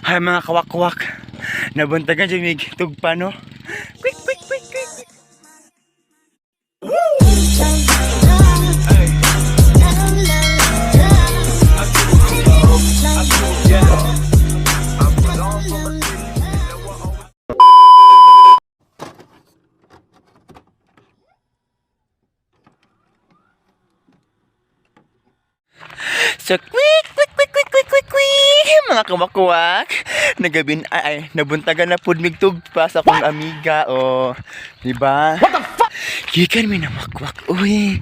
Hay, mga kawakwak. Nabuntagan jud mig tugpa, no. Quick, quick, quick, quick. So, quick, quick, quick, quick, quick, quick, quick, mga kamakuwak. Nagabin, ay, ay, nabuntagan na pud mig tugpa sa akong amiga, oh. Diba? What the fuck? Gikan mi na makwak, uy.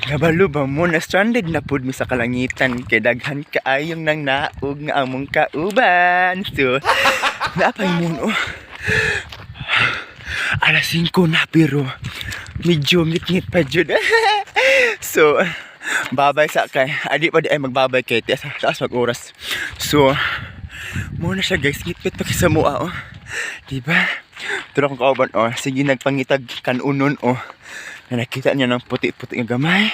Nabalo ba mo, na stranded na pud mi sa kalangitan. Kay daghan kaayong nang naog nga among kauban. So, naapay mo, oh. Alas 5 na pero medyo ngit-ngit pa jud. So, babay sa kay. Adi pa di ay magbabay kay tias taas mag oras. So, muna siya, guys, ngit-ngit pa kay sa mua, oh. Diba? Ito akong kauban, oh. Sige, nagpangitag kanunon, oh. Na nakita niya ng puti-puti nga gamay.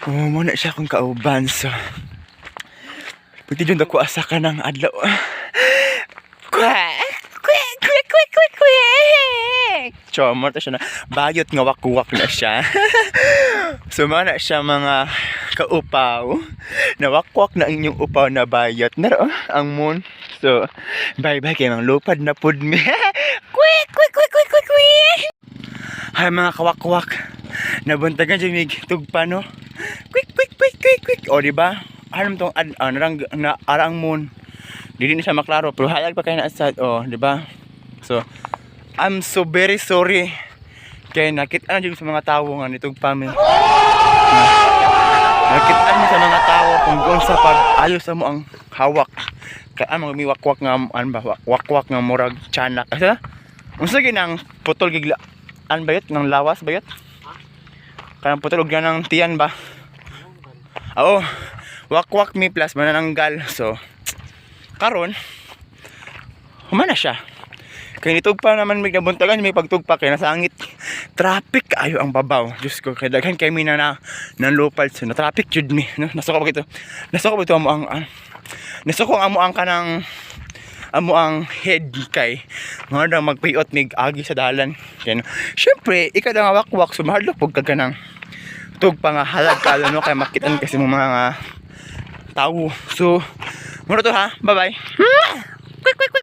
Oh, muna siya akong kauban. So, pwede dyan dako asa ka ng adlaw. Quack! Quick, quick, quick, quick, quick! Chomor ta siya na. Bayot nga wakwak na siya. So, mana siya, mga kaupaw. Nawakwak na ang inyong upaw na bayot. Naro, oh, ang moon. So, bye-bye kay mga lupad na pud mi. Quick, quick, quick, quick, quick, quick! Hay, mga kawakwak. Nabuntagan jud mig tugpa, no. Quick, quick, quick, quick, quick. O, di ba? Alam tong ad, ah, narang na arang moon. Dili na siya maklaro pero hayag pa kay na sad, oh, di ba? So, I'm so very sorry. Kay nakita na jud sa mga tawo nga nitugpa mi. Nakita ni sa mga tao kung kung sa pag-ayos sa mo ang hawak. Kay ang mga miwakwak nga an ba, wakwak nga murag tiyanak. Asa? Unsa ginang putol gigla an bayot ng lawas bayot? Kanang putol og ng tiyan ba? Oo. Wakwak mi plus manananggal. So karon humana siya. Kay nitugpa naman mig nabuntagan may pagtugpa kay nasangit. Traffic ayo ang babaw. Diyos ko, kay daghan kay mi na na nanlupal, so na traffic jud mi, no? Nasuko ba ito? Nasuko ba ito amo ang nasuko ang amo ang kanang amo ang head kay nga daw magpayot mig agi sa dalan. Kay no, syempre, ikaw daw nga wakwak, so mahadlok pug ka kanang tugpa nga halag ka, no, kay makitan kasi mo mga tawo. So, muna to ha. Bye-bye. Quick, quick, quick.